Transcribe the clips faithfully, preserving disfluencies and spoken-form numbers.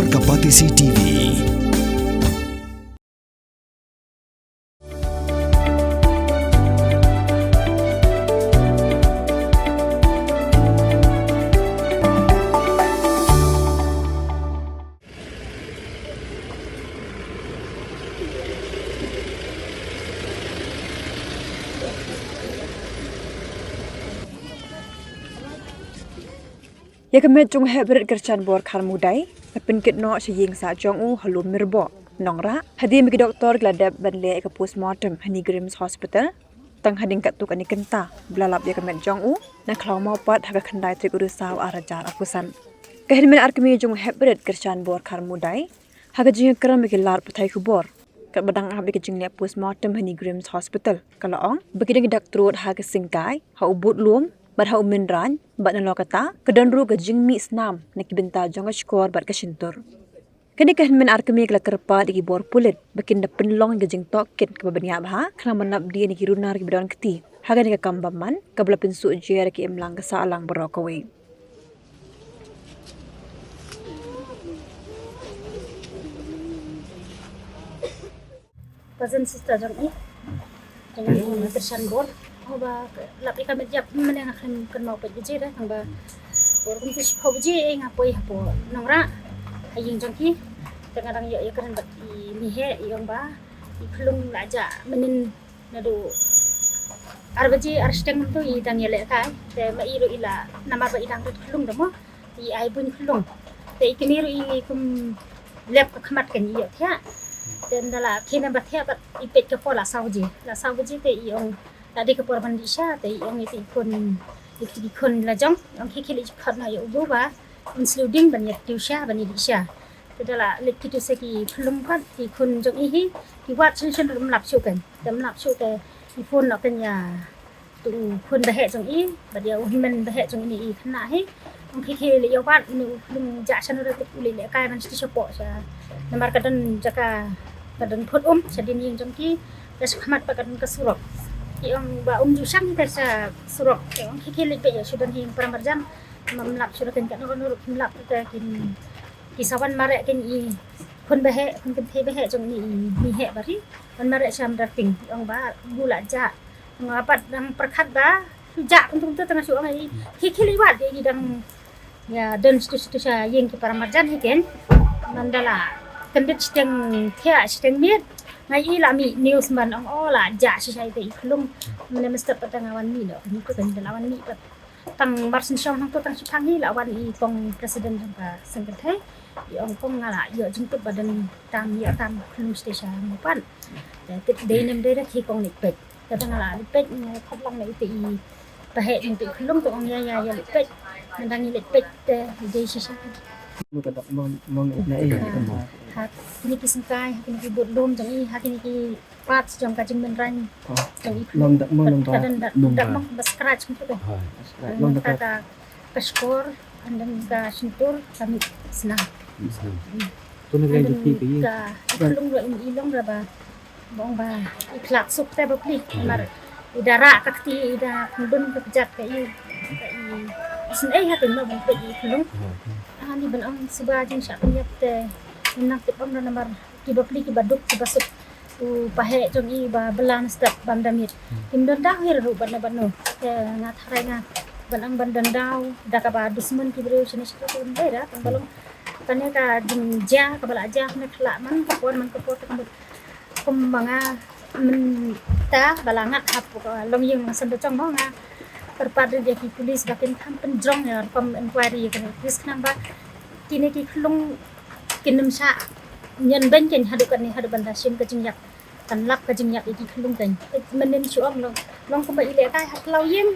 Ka Batesi T V. Ïa ka met jong u Heprit Kyrshanbor Kharmudai la pynkit noh sha ïing sah jong u ha Lum Mirboh, Nongrah, hadien ba ki doktor ki la dep ban leh ïa ka postmortem ha NEIGRIHMS Hospital. Tang hadien katto katne kynta ba la lap ïa ka met jong u na Khlaw Mawpat ha ka khyndai tarik u Risaw ar hajar arphew san. Ka hynmen ar kmie jong u Heprit Kyrshanbor Kharmudai, ha ka jingïakren bad ki lad pathai khubor katba dang ap ïa ka jingleh postmortem ha NEIGRIHMS Hospital, ka la ong ba ki dang ïa dak trud ha ka syngkai, ha u budlum bad ha u mynraiñ, bad nalor kata ka don ruh ka jingmih snam na ki bynta jong ka shkor bad ka shyntur. Kane ka hynmen ar kmie ka la kyrpad ïa ki bor pulit ba kin da pynlong ïa ka jingtohkit kaba bniah bha, khnang ban lap dien ïa ki runar kiba don kti ha kane ka kam bymman kaba la pynsuh jer ïa ka imlang ka sahlang baroh kawei. Cousin sister jong i, jong i Kyrshanbor. Haba lap ïa ka met ïap mynne nga khlem kynmaw peit baje da, tang ba por kumtu shiphew baje nga poi hapoh Nongrah ha ïing jong ki. Te nga dang ïoh ïakren bad i miheh, i ong ba i khlung la jah mynnin naduh ar baje ar shiteng kumtu i dang ïalehkai. Te ma i ruh i la, namar ba i dang rit khlung da mo, i ai buiñ khlung. Te i kmie ruh i kum lep ka khmat kan i ïoh thiah. Te ynda la khie nambar thiah bad i peit ka por la saw baje. La saw baje te i ong la dei ka por ban dih sha, te i ong ïa i khun, ïa i khun la jong, i ong khie khie leit khot noh ïa u gu ba un sliew ding ban ïa tiew sha ban ïa dih sha. Te da la leit kiew sha ki khyllung pat, ki khun jong i hi ki wad shen shen ruh ym lap shuh kan. Te ym lap shuh te i phone noh kan ïa tu u khun baheh jong i bad ïa u hynmen baheh jong i, i khynnah hi. Ong khie khie leit ïa wad, une u khyllung jah shen ruh te u leit lehkai ban sha sha poh sha. Namar ka don jaka, ka don phut um shadien ïing jong ki. Te sha khmat pat ka don ka surok. I ong ba um ju shang te sha surok. Te ong khie khie leit beit ïa shu don hi para marjan. Ym lap shuh ruh kan, katno katno ruh kim lap te kim, ki sa wan mareh kan i khun baheh, khun kynthei baheh jong i, i miheh bari. Wan mareh sha Mawryngkneng, ong ba gu la jah. Nga pat dang pyrkhat ba shu jah kumtu kumtu, te nga shu ong ïa i khie khie leit wad, ïa i dang ïa don sha tu sha tu sha ïing ki para marjan hi kan. Mynda la kyndit shiteng thiah shiteng miet, nga ïohi la mih news ban ong o la jah shisha ïa i khyllung. Mynne mynstep pat nga wan mih noh, kane tu kan da la wan mih pat. Tang mar shen shong hangto tang shiphang hi la wan i kong president jong ka seng kynthei. I ong kong nga la ïoh jingtip ba don tam ïa tam khyllung sha station Mawpat. Te tip dei ne ym dei da khie kong leit peit. Te tang nga la leit peit, nga la khot lang na ite i baheh jong ite i khyllung, te ong ïa ïa ïa leit peit. Mynda ngi leit peit te dei shisha. Lu ka dak mon mon na i. Ha kine ki syngkai, ha kine ki budlum jong i, ha kine ki parts jong ka jingmynraiñ jong i khyllung. Long dak mo long ka don dak, dak mo ba scratch kumtu te. Long dak ka, ka shkor, and then ka shyntur ka mih snam. Tu na ka jong ki ka i khyllung ruh i long ruh ba, ba ong ba i khlad suk te bapli. Namar i da rah ka kti, i da khundun ka kjat ka i, ka i. Sngewsih ha te mo ban peit i khyllung. Ani ban ong suba jingshah pynïap te nang tip ong da namar ki bapli ki baduk ki basuk. U paheh jong i ba bylla na step bam da miet. Kim don daw hi ruh ban ban no. Te nga tharai nga ban ong ban don daw da kaba dusmon ki briew shane shatu, kim dei da, tang ba long kane ka jingjia kaba la jia, kane ka la man ka por man ka por, te kumba, kumba nga mynta ba la ngat hapoh ka longïing Sandojong mo, nga kyrpad ïa ki police ba kin kham pynjrong ïa rukom inquiry ïa kane ka case, khnang ba kine ki khyllung kin ym shah ñion beiñ kein haduh katne, haduh ban da shim ka jingïap, kan lap ka jingïap ïa ki khyllung kein. Mynnin shu ong long, long kumba i lehkai ha khlaw ïing,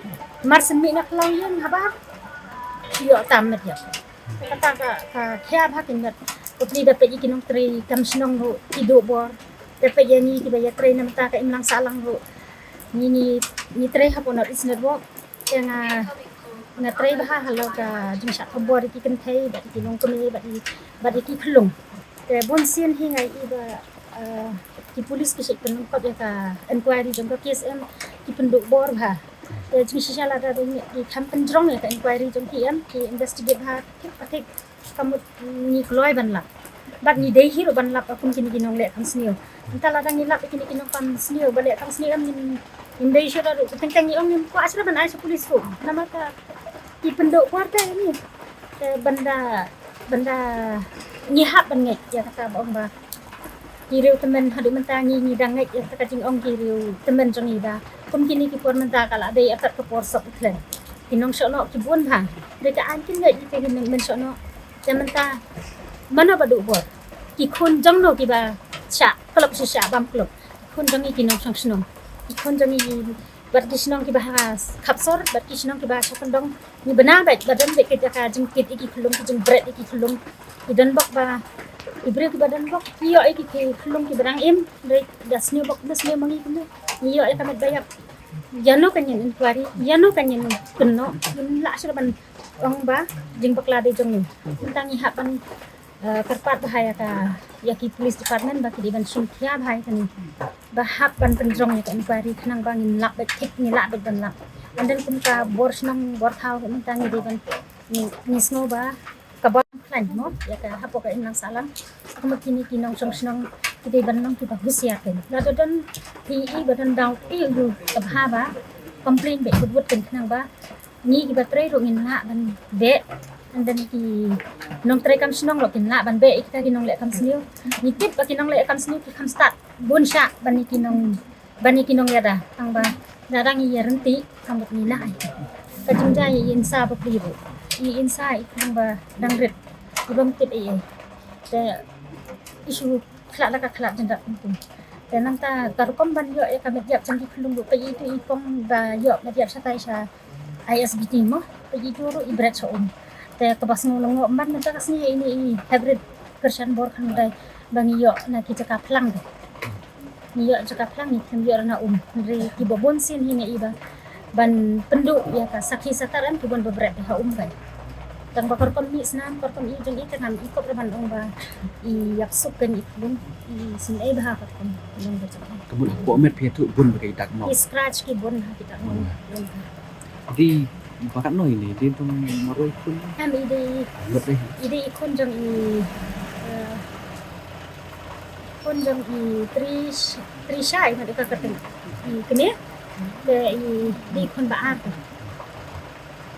mar shen mih na khlaw ïing haba ïoh tam met ïap. Kata ka, ka khia bha kein met. Bapli da peit ïa ki nongtrei kam shnong ruh ki duh bor. Da peit ïa ngi kiba ïatrei na bynta ka imlang sahlang ruh. Ngi, ngi, ngi trei hapoh North East Network. Te nga, nga trei bha halor ka jingshah thombor ïa ki kynthei bad ïa ki longkmie bad ïa, bad ïa ki khyllung. Te bun sien hi nga ïohi ba, eh, ki police ki shait pynlong kot ïa ka inquiry jong ka case, em, ki pynduh bor bha. Te jingshisha lada ruh ngi kham pynjrong ïa ka inquiry jong ki, em, ki investigate ha thik pa thik, ka mut ngi kloi ban lap. Bad ngi dei hi ruh ban lap kum kine ki nongleh kham sniew. Mynta lada ngi lap ïa kine ki nongkham sniew, ba leh kham sniew, em, ngim, ngim dei shuh ruh, teng teng ngi ong ngim kwah shuh ban ai sha police ruh. Namar ka ki pynduh kwar te ngi. Te ban da, ban da ngi hap ban ngeit ïa kata ba ong ba ki riew tymmen, haduh mynta ngi, ngi dang ngeit ïa kata ka jingong ki riew tymmen jong ngi ba kum kine ki por mynta ka la dei artat ka por sop u khlem. Ki nong shoh noh ki bun bha. Dei ka aiñ kin ngeit ïa ki nong men shoh noh. Te mynta mano ba duh bor? Ki khun jong no kiba shah klop shisha bam klop. Ki khun jong ngi ki nongshong shnong. Ki khun jong ngi bad ki shnong kiba ha khap sor, bad ki shnong kiba ha sha kyndong. Ngi bna bad, ba don bad ka jaka jingkit ïa ki khyllung, ki jingbret ïa ki khyllung. Ki don bok ba, ki briew kiba don bok, ki ïoh ïa ki, ki khyllung kiba dang im, dei da sniew bok, da sniew ma ngi kumne. Ngi ïoh ïa ka met ba ïap. Ïano kan ïeng inquiry, ïano kan ïeng kynnoh, ngim lah shuh ban ong ba jingbakla dei jong ngi. Mynta ngi hap ban, eh, kyrpad bha ïa ka, ïa ki police department ba ki dei ban shim khia bha ïa kane. Ba hap ban pynjrong ïa ka inquiry khnang ba ngin lap beit thik, ngin lah beit ban lap. And then kum ka bor shnong bor thaw mynta ngi dei ban, ngi, ngi sngew ba ka bor khlaiñ mo ïa ka hapoh ka imlang sahlang. Ka mut kine ki nongshong shnong ki dei ban long kiba husiar kein. Lada don phi i ba don daw phi u ka bha ba complain beit wut wut kein khnang ba ngi kiba trei ruh ngin lah ban beh. And then ki nongtrei kam shnong ruh kin lah ban beh ïa kita ki nongleh kam sniew. Ngi tip ba ki nongleh kam sniew ki kham stad bun shah ban ïa ki nong, ban ïa ki nongïada. Tang ba lada ngi ïa ryntih ka mut ngi lah. Ka jingjia ïa i insa bapli ruh, i insa i khlung ba dang rit, i bym tip ei ei. Te i shu khlad la ka khlad jyndat kumkum. Te nangta ka rukom ban ïoh ïa ka met ïap jong ki khyllung ruh, peit i tu i kong ba ïoh met ïap shatai sha I S B T mo, peit i tu ruh i bret sha um. Te kaba sngew lyngngoh ban mynta ka sngi ïa ine i hybrid kyrshan bor khandai ba ngi ïoh na ki jaka phlang. Ngi ïoh jaka phlang, ngi khlem ïoh na um. Hynrei kiba bun sien hi nga i ba ban pynduh ïa ka sakhi satar em ki bun ba bret ha um kai. Tang ba ka rukom mih snam, ka rukom i jong i te ngam i kop ruh ban ong ba i ïap suk kein i khlung, i sum ei bha ka rukom long ba jong i. Ka mut hapoh met phi ïathuh bun ba ki dak noh. Ki scratch ki bun ha ki dak noh. Bun. Bun ha. Dei ba katno ine, dei tang marwei khun? Em, i dei, ngut dei. I dei i khun jong i, eh, khun jong i Trish, Trisha i mat ka kyrteng. I kmie, te i dei i khun ba ar te.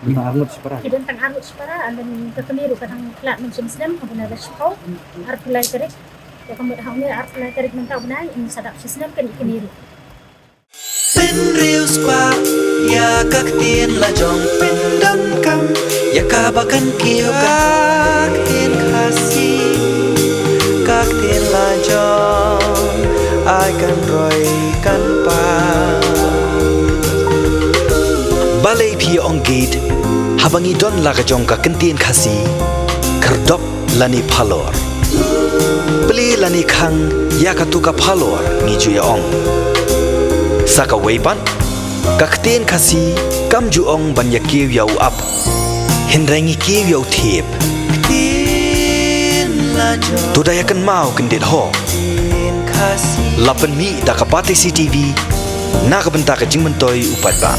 Ki don tang ar ngut shipara. Ki don tang ar ngut shipara, and then ka kmie ruh ka dang khlad mynshem snem, ha u bnai ba shiphew, arphew lai tarik. Te ka mut ha une arphew lai tarik mynta u bnai, in sa dap shi snem kein i kmie ruh. Pynriewspah ïa ka ktien lajong, pyndonkam ïa kaba kan kiew ka ktien Khasi, ka ktien lajong ai kan roi kan pang. Balei phi ong gate haba ngi don la ka jong ka ktien Khasi, khyrdop lane phalor. Plie lane khang ïa katu ka phalor ngi ju ïa ong. Sa kawei pat, ka ktien Khasi kam ju ong ban ïa kiew ïa u ap, hynrei ngi kiew ïa u thiep. To da ïa kynmaw kyndit ho. La pynmih da ka Batesi T V na ka bynta ka jingmyntoi u paidbah.